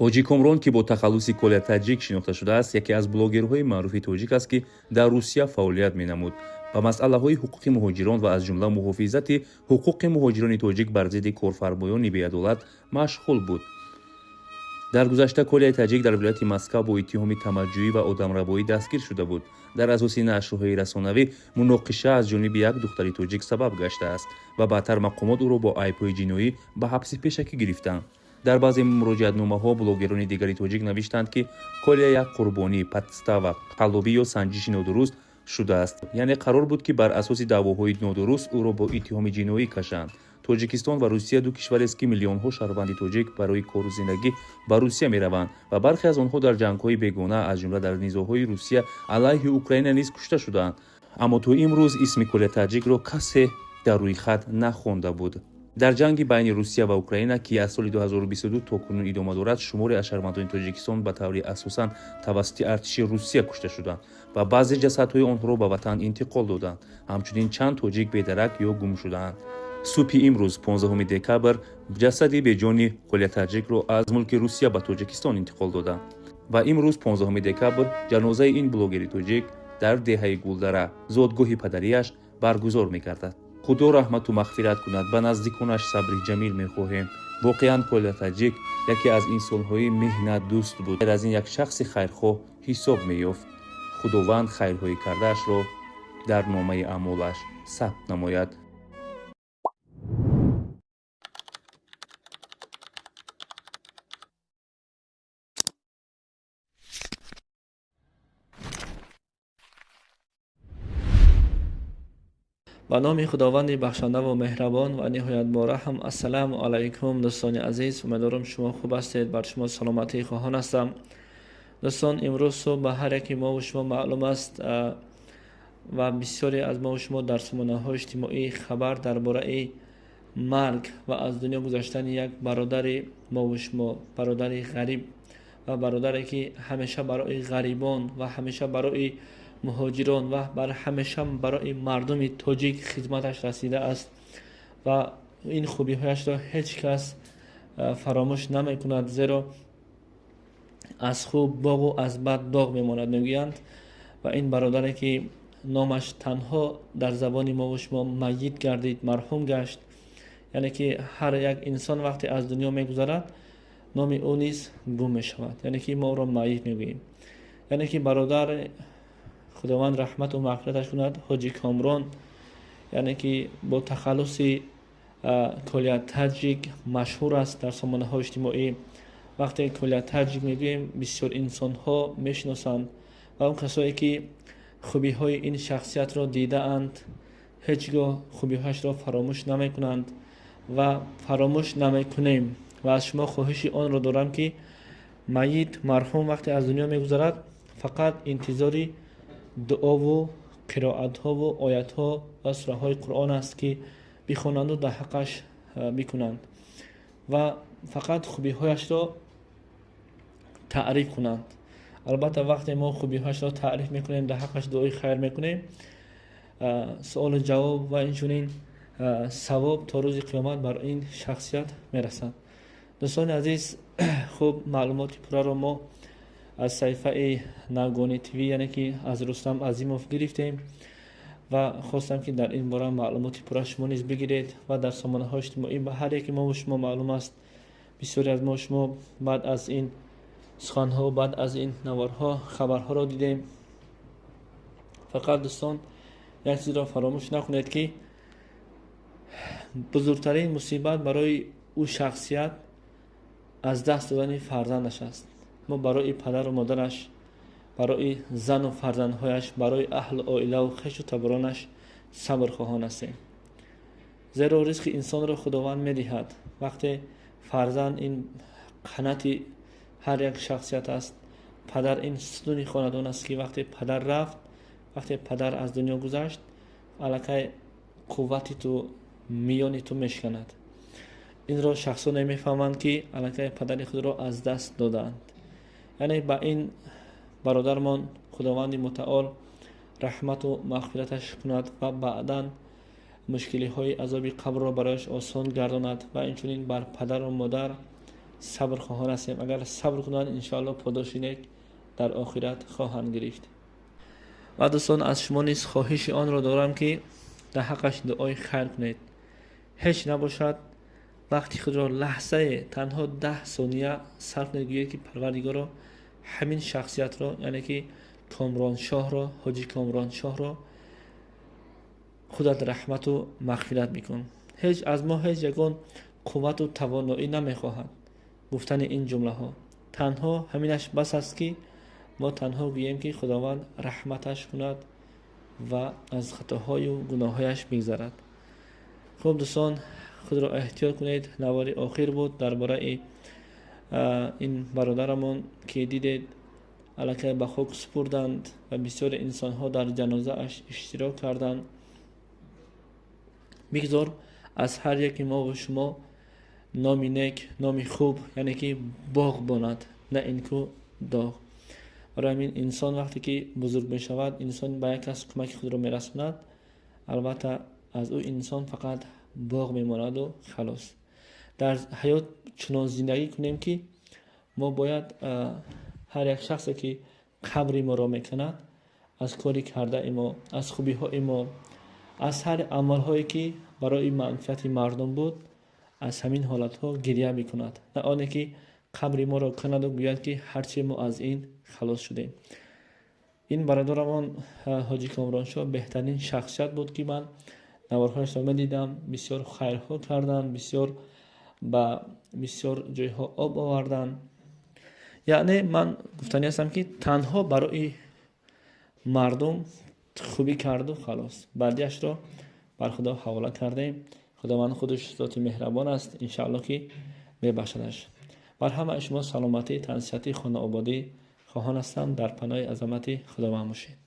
Ҳоҷӣ Комрон, ки бо тахаллуси Коля Таҷик шинохта шудааст, яке аз блогерҳои маъруфи тоҷик аст, ки дар Русия фаъолият менамуд. Ба масъалаҳои ҳуқуқи муҳоҷирон ва аз ҷумла муҳофизати ҳуқуқи муҳоҷирони тоҷик бар зидди корфармоёни беадолат машғул буд. Дар гузашта Коляи Таҷик дар вилояти Москва бо иттиҳоми тамаъҷӯӣ ва одамрабоӣ дастгир шуда буд. Дар асоси нашрҳои расонавӣ муноқиша аз ҷониби як духтари тоҷик сабаб гаштааст ва баъдтар мақомот ӯро бо айбҳои ҷиноӣ ба ҳабси пешакӣ гирифтанд. Дар баъзе муроҷиатномаҳо блогерони дигари тоҷик навиштанд, ки Коля як қурбонӣ, подстава, қаллобӣ ё санҷиши нодуруст шудааст. Яъне қарор буд, ки бар асоси даъвоҳои нодуруст ӯро бо иттиҳоми ҷиноӣ кашанд. Тоҷикистон ва Русия ду кишварест, ки миллионҳо шаҳрванди тоҷик барои кору зиндагӣ ба Русия мераванд ва бархе аз онҳо дар ҷангҳои бегона, аз ҷумла дар низоъҳои Русия алайҳи Украина низ кушта шудаанд. Аммо то имрӯз исми Коля Таҷикро касе дар рӯйхат нахонда буд. Дар ҷанги байни Русия ва Украина, ки аз соли 2022 то кунун идома дорад, шуморе аз шаҳрвандони Тоҷикистон ба таври асосан тавассути артиши Русия кушта шуданд ва баъзе ҷасадҳои онҳоро ба ватан интиқол доданд. Ҳамчунин чанд тоҷик бедарак ё гум шудаанд. Субҳи имрӯз, 15 декабр, ҷасади беҷони Коля Таҷикро аз мулки Русия ба Тоҷикистон интиқол доданд. Ва имрӯз, 15 декабр, ҷанозаи ин блогери тоҷик дар деҳаи Гулдара, зодгоҳи падарияш, баргузор мегардад. Худо раҳмату мағфират кунад, ба наздиконаш сабри ҷамил мехоҳем. Воқеан Коля Таҷик яке аз инсонҳои меҳнатдӯст буд. Аз ин як шахси хайрхоҳ ҳисоб меёфт. Худованд хайрҳои кардаашро дар номаи аъмолаш сабт намояд. Ба номи Худованди бахшандаву меҳрабон ва ниҳоят бораҳм. Ассалому алайкум, дӯстони азиз, умедворам шумо хуб ҳастед, бар шумо саломатӣ хоҳон ҳастам. Дӯстон, имрӯз субҳ ба ҳар яке мову шумо маълум аст ва бисёре аз мову шумо дар сомонаҳои иҷтимоӣ хабар дар бораи марг ва аз дунё гузаштани як бародари мову шумо, бародари ғариб ва бародаре ки ҳамеша барои ғарибон ва ҳамеша барои муҳоҷирон ва ҳамеша барои мардуми тоҷик хизматаш расидааст ва ин хубиҳояшро ҳеҷ кас фаромӯш намекунад, зеро аз хуб боғу аз бад доғ мемонад мегӯянд. Ва ин бародаре ки номаш танҳо дар забони мову шумо майит гардид, марҳум гашт, яъне ки ҳар як инсон вақте аз дунё мегузарад, номи ӯ низ гум мешавад, яъне ки мо ӯро майит мегӯем. Яъне ки бародар, Худованд раҳмату мағфираташ кунад, Ҳоҷи Комрон, яъне ки бо тахаллуси Коля Таҷик машҳур аст дар сомонаҳои иҷтимоӣ. Вақте Коля Таҷик мегӯем, бисёр инсонҳо мешиносанд ва он касое ки хубиҳои ин шахсиятро дидаанд, ҳеҷ гоҳ хубиҳояшро фаромӯш намекунанд ва фаромӯш намекунем. Ва аз шумо хоҳиши онро дорам, ки майит, марҳум вақте аз дунё мегузарад, фақат интизори дуову қироатҳову оятҳо ва сураҳои Қуръон аст, ки бихонанду дар ҳаққаш бикунанд ва фақат хубиҳояшро таъриф кунанд. Албатта, вақте мо хубиҳояшро таъриф мекунем, дар ҳаққаш дуои хайр мекунем, суолу ҷавоб ва инчунин савоб то рӯзи қиёмат бар ин шахсият мерасад. Дӯстони азиз, хуб, маълумоти пурраро мо аз саҳифаи Навгонӣ ТВ, яъне ки аз Рустам Азимов гирифтем ва хостам, ки дар ин бора маълумоти пурра шумо низ бигиред. Ва дар сомонаҳои иҷтимоӣ ба ҳар яке мову шумо маълум аст, бисёре аз мо шумо баъд аз ин суханҳо, баъд аз ин наворҳо хабарҳоро дидем. Фақат, дӯстон, як чизро фаромӯш накунед, ки бузургтарин мусибат барои ӯ шахсият аз даст додани фарзандаш аст. Мо барои падару модараш, барои зану фарзандҳояш, барои аҳлу оилаву хешу таборонаш сабрхоҳон ҳастем, зеро ризқи инсонро Худованд медиҳад. Вақте фарзанд ин қанати ҳар як шахсият аст, падар ин сутуни хонадон аст, ки вақте падар рафт, вақте падар аз дунё гузашт, аллакай қуввати ту, миёни ту мешиканад. Инро шахсоне мефаҳманд, ки аллакай падари худро аз даст додаанд. Яъне ба ин бародармон Худованди мутаол раҳмату мағфираташ кунад ва баъдан мушкилиҳои азоби қабрро барояш осон гардонад ва инчунин бар падару модар, Сабр хоҳон ҳастем. Агар сабр кунанд, иншоалло, подоши нек дар охират хоҳанд гирифт. Ва, дӯстон, аз шумо низ хоҳиши онро дорам, ки дар ҳаққаш дуои хайр кунед. Ҳеҷ набошад, вақти худро лаҳзае, танҳо 10 сония сарф кунед, гӯед, ки Парвардигоро, ҳамин шахсиятро, яъне ки Комроншоҳро, ҳоҷи Комроншоҳро худат раҳмату мағфират бикун. Ҳеҷ аз мо ҳеҷ ягон қуввату тавоноӣ намехоҳад гуфтани ин ҷумлаҳо. Танҳо ҳаминаш бас аст, ки мо танҳо гӯем, ки Худованд раҳматаш кунад ва аз хатоҳою гуноҳҳояш бигзарад. Хуб, дӯстон, худро эҳтиёт кунед. Навори охир буд дар бораи ин бародарамон, ки дидед, аллакай ба хок супурданд ва бисёре инсонҳо дар ҷанозааш иштирок карданд. Бигзор аз ҳар яки мову шумо номи нек, номи хуб, яъне ки боғ бонад, на ин ку доғ. Барои ҳамин, инсон вақте ки бузург мешавад, инсон ба як кас кӯмаки худро мерасонад, албатта, аз ӯ инсон фақат боғ мемонаду халос. Дар ҳаёт чунон зиндагӣ кунем, ки мо бояд ҳар як шахсе, ки қабри моро мекунад, аз кори кардаи мо, аз хубиҳои мо, аз ҳар амалҳое, ки барои манфиати мардум буд, аз ҳамин ҳолатҳо гиря мекунад, на оне ки қабри моро канаду гӯяд, ки ҳарчи мо аз ин халос шудем. Ин бародарамон ҳоҷи Комроншоҳ беҳтарин шахсият буд, ки ман наворҳояшро медидам. Бисёр хайрҳо карданд, бисёр ба бисёр ҷойҳо об оварданд. Яъне ман гуфтанӣ ҳастам, ки танҳо барои мардум хубӣ карду халос, баъдиашро бар Худо ҳавола кардем. Худованд худаш зоти меҳрабон аст, иншаалло, ки мебахшадаш. Бар ҳамаи шумо саломатӣ, тансиҳатӣ, хонаободӣ хоҳон ҳастам. Дар паноҳи азамати Худованд бошед.